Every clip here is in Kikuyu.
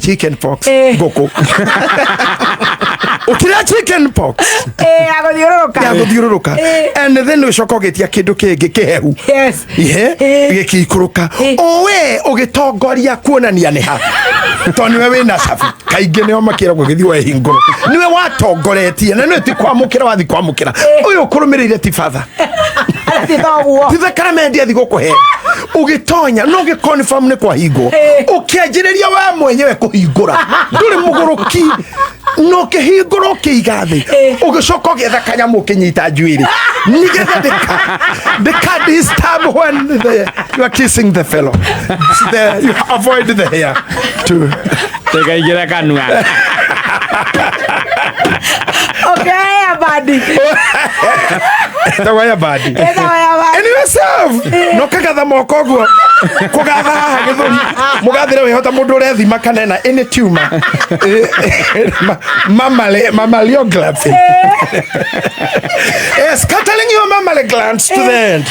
Chicken pox. Eh. Ngũkũ ũkĩrĩa chicken pox. Eh, ya gũthiũrũrũka. Ya gũthiũrũrũka. Eh. And then ũcoka ũgĩtia kĩndũ kĩngĩ kĩhehu. Yes. Ihe. Eh. Gĩkĩikũrũka. Eh. O we ũgĩtongoria kuonania nĩ ha, tondũ nĩwe wĩna cabi. Kaingĩ nĩo makĩragwo gĩthiĩ woe hingũro, nĩwe watongoretie na nĩwe ti kwamũkĩra wathi kwamũkĩra. Ũyũ ũkũrũmĩrĩire ti batha. Ti thoguo. Ti thakramenti athi gũkũhe. Ũgĩtonya no gĩ confirm nĩ kwahingwo. Eh. Ũkĩanjĩrĩria we mwenyewe kũhingũra, ndũrĩ mũgũrũki, no ũkĩhingũra ũkĩiga thĩ. Eh. Ũgĩcoka ũgĩetha kanyamũ ũkĩnyita njuĩrĩ nĩgetha ndĩka disturb when you are kissing the fellow. You avoid the hair to Tĩkaingĩra kanua. Ũkĩoya bandi. Tawaya badi. Ĩtagwo ya bandi. And yourself no kagatha moko ũguo kũgatha haha gĩthũri mũgathĩre wĩhota mũndũ ũrethima kana ena any tumor. Mammaliography. Scattering your mammary glands to the end.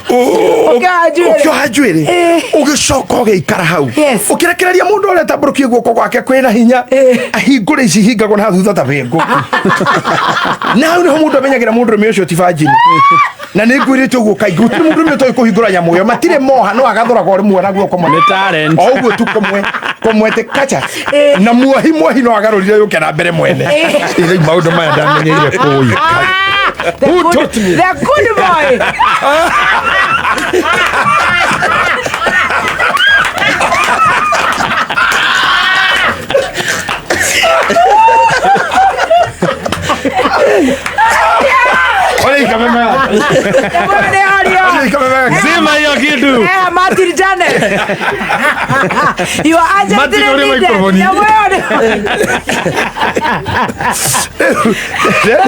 Ũkĩoha njuĩrĩ. Ũkĩoha njuĩrĩ. Eh. Ũgĩcoka ũgĩikara hau. Yes. Ũkĩrekereria mũndũ ũrĩa tambũrũkie guoko gwake kwĩna hinya. Eh. Ahingũre ici hingagwo na thutha ta bĩngũ. Na hau nĩho mũndũ amenyagĩra mũndũrũme ũcio ti virgin. Na nĩ ngwĩrĩte ũguo kaingĩ, gũtirĩ mũndũrũme ũtoĩ kũhingũra nyamũ ĩyo, matirĩ moha no agathũraga o rĩmwe na guoko Nĩ talent. o ũguo tu kũmwe kũmwe te kacha. Eh. Na muohi muohi no agarũrire yũke na mbere mwene. Eh. Rĩu maũndũ maya ndamenyeire kũi. Ah, the Who good, taught me? The good boy. Ole ikameme. Nĩ ario. Ole ikameme. Zima hiyo kitu. Eh, Martin Janet. You are urgently Martin, uri needed. microphone. Nyamũ ĩyo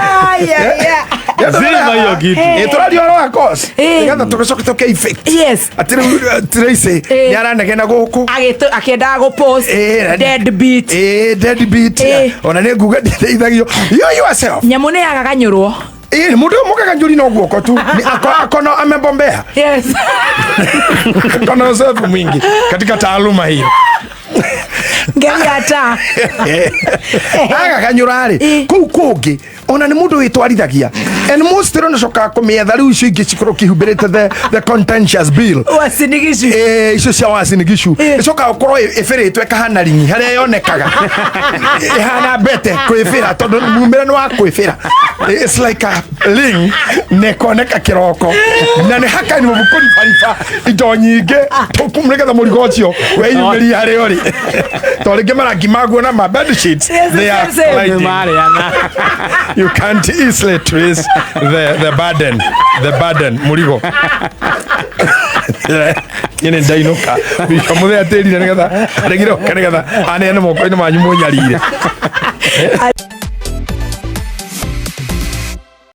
Ah, yeah, yeah. Zima hiyo kitu. Ĩ tũraria ũhoro wa course. Eh. Nĩgetha tũgĩcoke tũke effect. Yes. Atĩ rĩu Tracy Eh. nĩ aranegena gũkũ. Akĩendaga gũ-post Eh, dead beat. Eh, dead beat. Eh. Ona nĩ nguga nditeithagio. You yourself. Nyamũ nĩ yagaganyũrwo. Ĩ mũndũ ũyũ mũgaganyũri no guoko tu. Ni akono amebombea. Yes. Akona uzoefu mwingi katika taaluma hiyo. Ngeria ta. Agaganyũra rĩ Eh. kũu kũngĩ ona nĩ mũndũ wĩtwarithagia and most rĩ nĩcokaga kũmĩetha rĩu icio ingĩ cikorwo kĩhumbĩrĩte the contentious bill. Uasin Gishu. Eh, icio cia Uasin Gishu. Eh. Icokaga gũkorwo ĩbĩrĩtwo ĩkahana ringi harĩa yonekaga ĩhana mbete kwĩbĩra tondũ mumĩre nĩ wa kwĩbĩra. It's like a ring na ĩkoneka kĩroko na nĩ hakaini kũribariba indo nyingĩ nĩgetha mũrigo ũcio weyumĩrie harĩa ũrĩ tondũ rĩngĩ marangi maguo na ma bed sheets Yes, they are same, same. colliding. Nĩmarĩana. You can't easily trace the burden mũrigo. Nyene ndainũka bica mũthenya tĩrire nĩgetha aregire oke nĩgetha aneane moko-inĩ manyu mũnyarire.